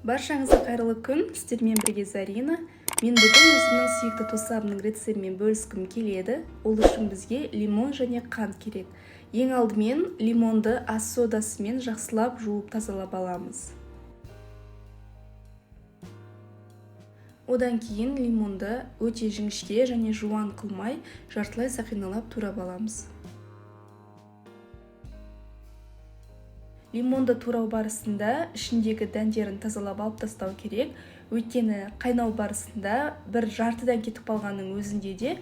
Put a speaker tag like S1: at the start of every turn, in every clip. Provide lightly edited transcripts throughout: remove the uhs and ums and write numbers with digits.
S1: Баршаңызға қайырлы күн, сіздермен бірге Зарина. Мен бүгін өзімнің сүйікті тосабымның рецептімен бөліскім келеді. Ол үшін бізге лимон және қант керек. Ең алдымен лимонды ас содасымен жақсылап жуып тазалап аламыз. Одан кейін лимонды өте жіңішке және жуан қылмай, жартылай сақиналап турап аламыз. Лимонды турау барысында ішіндегі дәндерін тазалап алып тастау керек. Өйткені қайнау барысында бір жарты дән кетіп қалғанның өзінде де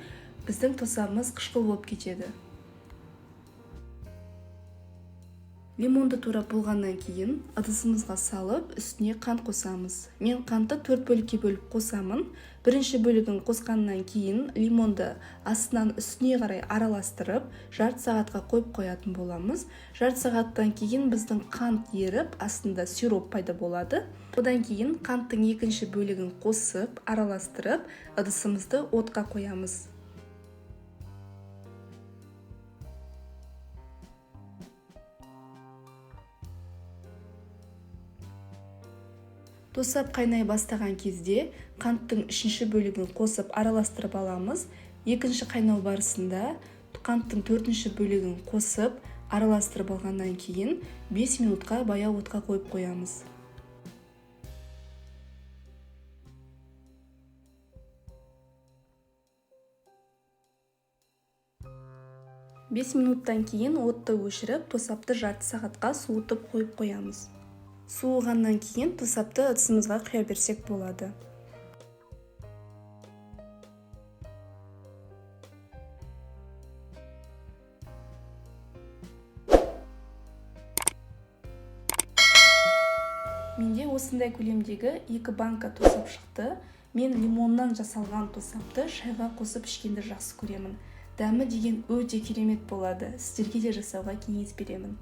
S1: біздің тосабымыз қышқыл болып кетеді. Лимонды турап болғаннан кейін ыдысымызға салып, үстіне қант қосамыз. Мен қантты 4 бөлікке бөліп қосамын. Бірінші бөлігін қосқаннан кейін лимонды астынан үстіне қарай араластырып, жарты сағатқа қойып қоятын боламыз. Жарты сағаттан кейін біздің қант еріп, астында сироп пайда болады. Одан кейін қанттың екінші бөлігін қосып, араластырып, ыдысымызды отқа қоямыз. Тосап қайнай бастаған кезде қанттың үшінші бөлігін қосып араластырып аламыз. Екінші қайнау барысында қанттың төртінші бөлігін қосып араластырып алғаннан кейін 5 минутқа баяу отқа қойып қоямыз. 5 минуттан кейін отты өшіріп, тосапты жарты сағатқа суытып қойып қоямыз. Суығаннан кейін тосапты ыдысымызға құя берсек болады. Менде осындай көлемдегі 2 банка тосап шықты. Мен лимоннан жасалған тосапты шайға қосып ішкенді жақсы көремін. Дәмі деген өте керемет болады. Сіздерге де жасауға кеңес беремін.